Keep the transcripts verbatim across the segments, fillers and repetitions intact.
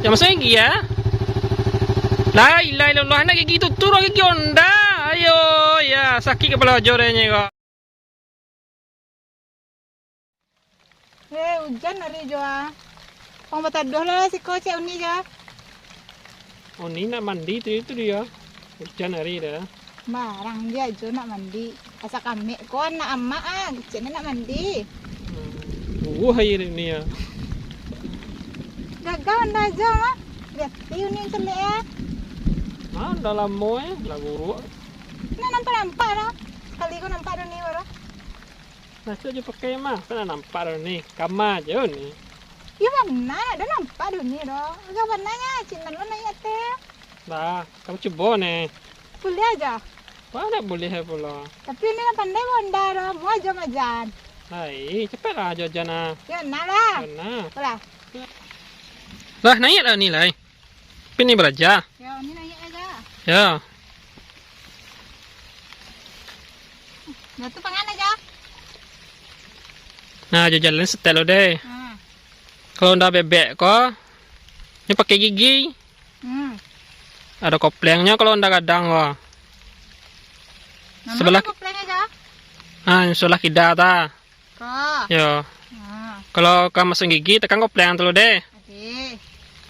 Jan masuak gigi, yo. La ilaha illallah, nak gigi tutuik, gigi onda. Ayo, yo, sakik kapalo Ajo deh nyo ko. Eh, ujan ari Jo ah. Pang batadoh lah siko cek Uni Jo. Uni nak mandi tu, itu dio. Ujan ari dah. Barang Jo Ajo nak mandi. Asa kamek ko anak amak ah, keceknyo nak mandi. Hmm. Buruah aia ni ah. Gagah onda Jo mah. Liati Uni caliak ah. Ah, udah lamo eh, lah buruak. Nak nampak-nampak dah. Sakali ko nampak dah ni baru. Nah, cubo jo pakai mah, kan lah nampak dah ni. Kama jo ni. Iyo bana, dah nampak dah ni doh. Agak bana nyo, cinan lo naiak ateh. Dah, kamu cubo ni. Buliah aja. Wah, dak buliah pulo. Tapi ni lah pandai bonda doh, mau aja majan. Hai, cepatlah aja jan ah. Yo, nak lah. Bana. Apalah. Lah, naiak lah ni lai. Tapi ni baraja. Yo, ni naiak aja. Yo. Nah, tu pangan aja. Nah, jo jalan setel lo deh. Hmm. Kalau onda bebek ko, ni pakai gigi. Hmm. Ado koplengnyo kalau onda gadang ko. Nah, sebelah mana kopleng aja? Ah, sebelah kida ta. Ko. Yo. Nah. Kalau ka masuak gigi, tekan kopleng tu lo deh. Oke.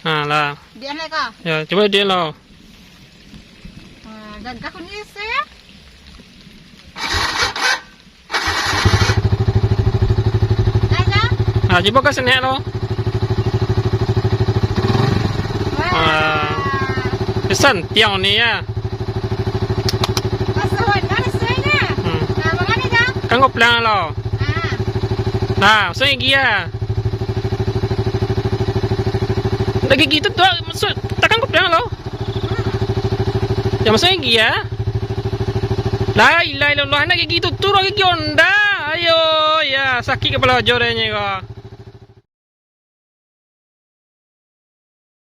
Nah, lah. Dian lai ko? Yo, cubo dian lo. Nah, gagah kunci se. Nah, cubo ka sini lo. Wah. Wah. Pesan tiang ni ya. Masuak bana rasonyo. Hmm. Nah, mangan aja. Kan koplang lo. Ah. Nah, masuak gigi ya. Nak gigi tu, tu masuak, tekan koplang lo. Hmm. Jan masuak gigi ya. La ilaha illallah, nak gigi tu, tu gigi onda. Ayo, ya, sakik kapalo Ajo deh nyo ko.